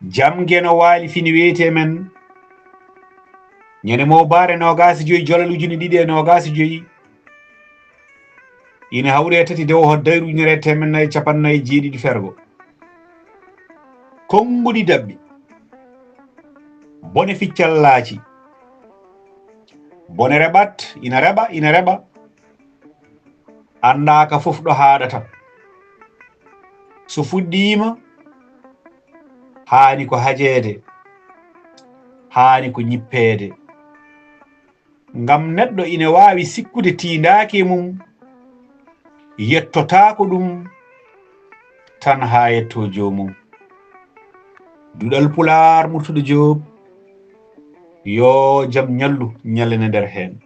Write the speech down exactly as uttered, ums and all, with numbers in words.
Jam Geno waali fini weeti e men. Ñande mo bare noogaas e joy, jolal ujine ɗiɗi e noogaas e joy. Ina hawri e tati dewo hot dayru ujunere e teemeɗɗe nayi capanɗe nayi e jeeɗiɗi fergo. Konnguɗi daɓɓi. Bone ficcal laaci. Bone reɓat, ina reɓa, ina reɓa. Anndaaka fof ɗo haaɗata. So fuɗɗiima, haani ko hajeede, haani ko ñippeede. Ngam neɗɗo ina waawi sikkude tiindaaki e mum, yettotaako ɗum tan haa yettoo joomum. Duɗal Pulaar, Murtuɗo Joob, yo jam ñallu ñalane nder heen.